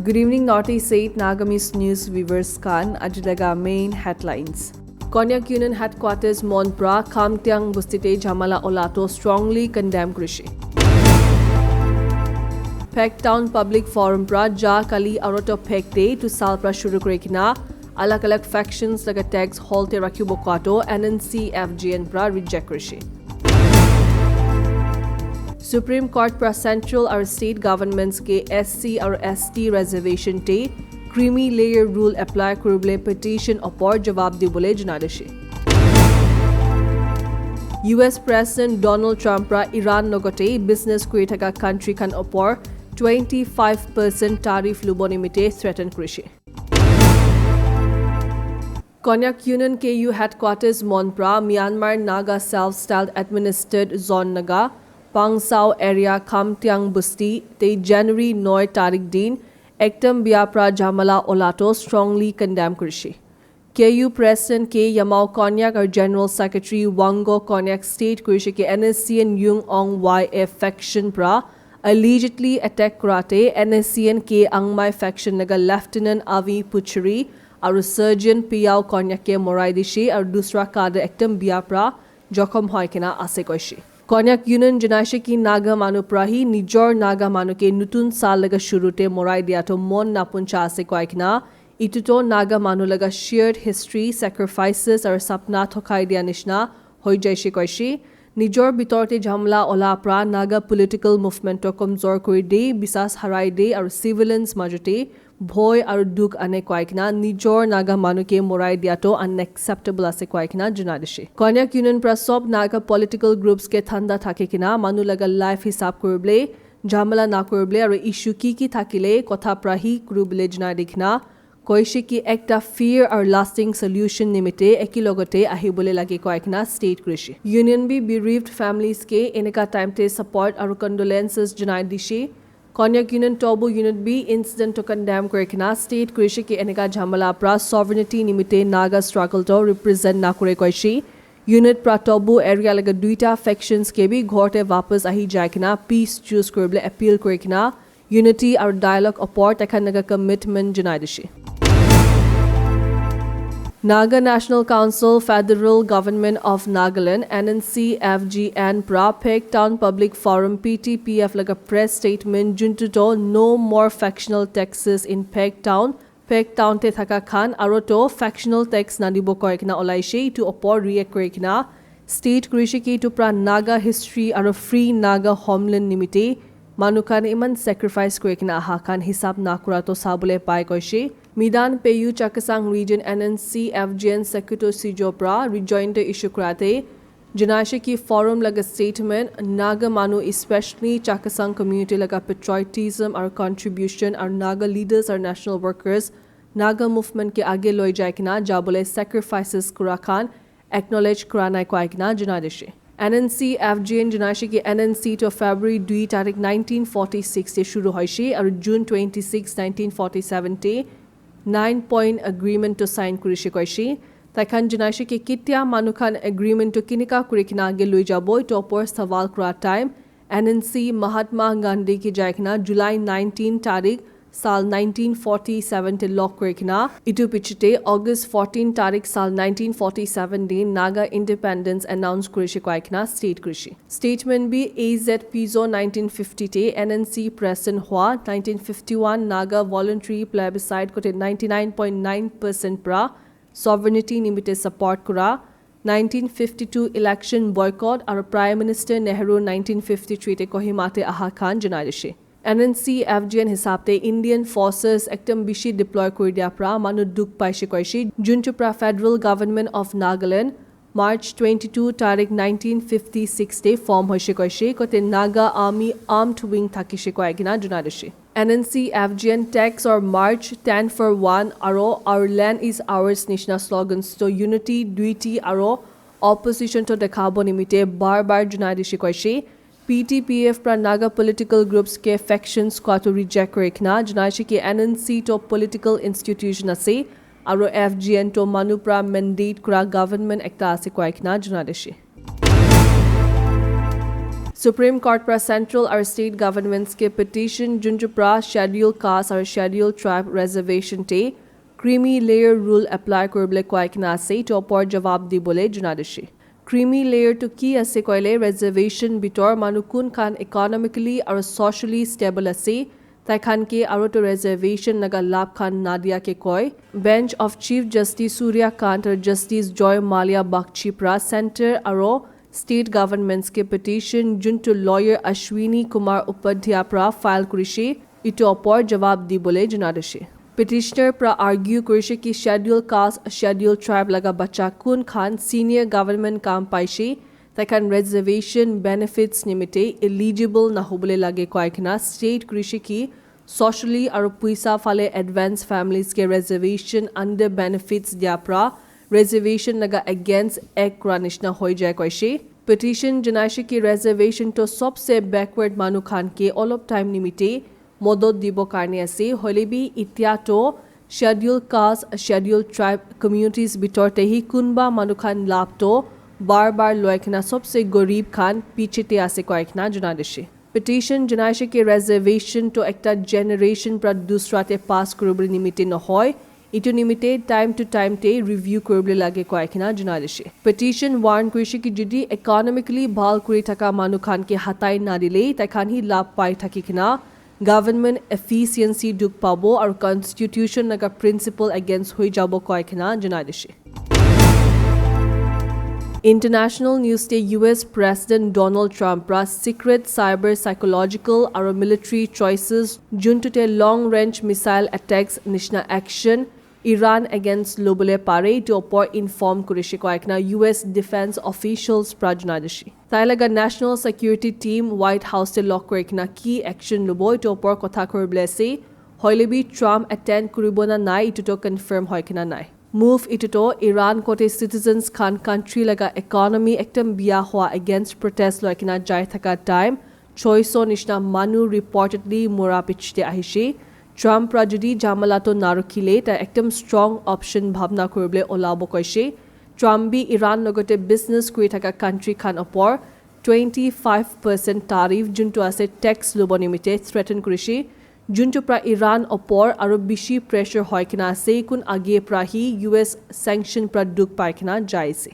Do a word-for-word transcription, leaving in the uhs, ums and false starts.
Good evening, Northeast eight Nagamese News viewers khan. Aji laga main headlines. Konyak Union Headquarters Mon pra Khamtiang Busti te jhamala olato strongly condemn kurishi. Phek Town Public Forum pra ja kali aroto phek te tu sal pra shuru kuri kina alag alag factions laga tax hall te rakhibo kwato N N C F G N pra reject kurishi. Supreme Court pra central aru state governments ke S C aru S T reservation te creamy layer rule apply kuribole petition opor jawab dibole janai dishi. U S President Donald Trump pra Iran logote business kuri thaka country khan opor twenty five percent tariff lubo nimite threaten kurishi. Konyak Union K U headquarters Mon pra Myanmar Naga self-styled administered zone Naga Pangsau area Khamtiang Busti te January noi tarik din ekdam bia pra jhamala olato strongly condemn kurishi. K U President K Yamao Konyak aru General Secretary Wango Konyak state kurishi ke N S C N Yung Ong Y F faction pra allegedly attack kurate N S C N K Angmai faction laga Lieutenant Avi Puchuri aru Surgeon Piao Konyak ke morai dishi aru dusra cadre ekdam bia pra jokhom hoi kena ase koishi. Konyak Union janaishe ki Naga manu pra hi nijor Naga manu ke nutun sal laga shuru te morai dia to mon napuncha ase koi kena. Itu to Naga manu laga shared history, sacrifices aru sapna thokai dia nishna hoi jaishe koishi. Nijor bitor te jhamla ola pra Naga political movement to komzor kuri de, bisas harai de aru civilians majote bhoi aru dukh ane koi kena nijor Naga manu ke morai dia to unacceptable ase koi kena janai dishi. Konyak Union pra sob Naga political groups ke thanda thake kena manu laga life hisab kuribole, jhamla na kuribole aru issue ki ki thakile kotha pra hi kuribole janai dikhina koishi ki ekta fair aru lasting solution nimite eki logote ahibole lage koi kena state kurishi. Union bi bereaved families ke eneka time te support aru condolences janai dishi. Konyak Union Tobu Unit bi incident to condemn kuri kena state kurishi ki eneka jhamala pra sovereignty nimite Naga struggle to represent na kure koishi. Unit pra Tobu area laga duita factions ke bi ghor te wapas ahi jai kena peace choose kuribole appeal kuri kena unity aru dialogue opor takhan laga commitment janai dishi. Naga National Council, Federal Government of Nagaland, N N C F G N pra Phek Town Public Forum P T P F laga press statement juntu to no more factional taxes in Phek Town, Phek Town te thaka khan aru to factional tax nadibo koi kena olaishi itu opor react kuri kena state kurishi ki itu pra Naga history aru free Naga homeland nimite manu khan iman sacrifice kuri kena aha khan hisab na kura to sabole pai koishi. Midan Peyu Chakhesang Region N N C F G N Sekuto Sijo pra rejoinder issue kurate janaishe ki forum laga statement Naga manu especially Chakhesang community laga patriotism aru contribution aru Naga leaders aru national workers Naga movement ke age loi jai kena jabole sacrifices kura khan acknowledge kura nai koi kena janai dishi. N N C F G N janaishe ki N N C to February dui tarik nineteen forty-six te shuru hoishi aru June twenty-six, nineteen forty-seven te nine point agreement to sign kurishi koishi. Taikhan janaishe ki kitia manu khan agreement to kinika kuri kena age loi jabo itu opor sawal kura time N N C Mahatma Gandhi ki jai kena July nineteen tarik sal nineteen forty-seven te lock kuri kena itu pichete August fourteen tarik sal nineteen forty-seven din Naga independence announce kurishi koi kena state kurishi. Statement bi A Z Pizo nineteen fifty te N N C president hua nineteen fifty-one Naga voluntary plebiscite kote ninety-nine point nine percent pra sovereignty nimite support kura nineteen fifty-two election boycott aru Prime Minister Nehru nineteen fifty-three te Kohima te aha khan janai dishi. N N C F G N hisab te Indian forces ekdam bishi deploy kuri dia pra manu dukh paishe koishi juntu pra Federal Government of Nagaland March twenty-two tarik nineteen fifty-six te form hoishe koishi kote Naga Army armed wing thakishe koi kena janai dishi. N N C F G N tax or march, ten for one aru our land is ours nishina slogans to unity, duty aru opposition to dekhabo nimite bar bar janai dishi koishi. P T P F pra Naga political groups ke factions kua to reject kuri kena janaishe ki N N C to political institution ase aru F G N to manu pra mandate kura government ekta ase koi kena janai dishi. Supreme Court pra central aru state governments ke petition juntu pra schedule caste aru schedule tribe reservation te creamy layer rule apply kuribole koi kena ase, etu opor jawab dibole jana dise. Creamy layer tu ki ase koile, reservation bitor manu kun khan economically aru socially stable ase, tai khan ke aru to reservation laga lab khan nadia ke koi. Bench of Chief Justice Surya Kant aru Justice Joy Malia Bakshi pra center aru state governments ke petition juntu lawyer Ashwini Kumar Upadhyay pra file kurise, etu opor jawab dibole jana dise. Petitioner pra argue kurise ki schedule caste, schedule tribe laga bacha kun khan senior government kam paise, tai khan reservation benefits nimite eligible nahobole lage koi kena state kurise ki socially aru puisa phale advanced families ke reservation under benefits dia pra reservation laga against act kura nishina hoi jai koise. Petition janaise ki reservation to sobse backward manu khan ke olop time nimite modot dibo karne ase, hoile bi itya to schedule caste, schedule tribe communities bitor te hi kunba manu khan lab to bar bar loi kena sobse gorib khan piche te ase koi kena jana dise. Petition janaise ki reservation to ekta generation pra dusra te pass kuribole nimite nohoi, etu nimite time to time te review kuribole lage koi kena jana dise. Petition warn kurise ki jodi economically bhal kuri thaka manu khan ke hatai nadile tai khan hi lab pai thaki kena government efficiency dukh pabo aru constitution laga principle against hoi jabo koi kena jana dise. International news te U S President Donald Trump pra secret cyber psychological aru military choices juntu te long range missile attacks nishina action Iran against lobole pare etu opor inform kurise koi kena U S defense officials pra jana dise. Tai laga national security team White House te log kuri kena ki action lobo etu opor kotha kuribole ase. Hoile bi Trump attend kuribo na nai etu to confirm hoi kena nai. Move etu to Iran kote citizens khan country laga economy ekdam biya hua against protest loi kena jai thaka time choiso nishina manu reportedly mura piche te ahise. Trump pra jodi jamala to narukhile tai ekdam strong option bhabna kuribole olabo koise. Trump bi Iran logote business kuri thaka country khan opor twenty five percent tariff juntu ase tax lobo nimite threaten kurise. Juntu pra Iran opor aru bishi pressure hoi kena ase, kun age pra hi U S sanction pra dukh pai kena jai ase.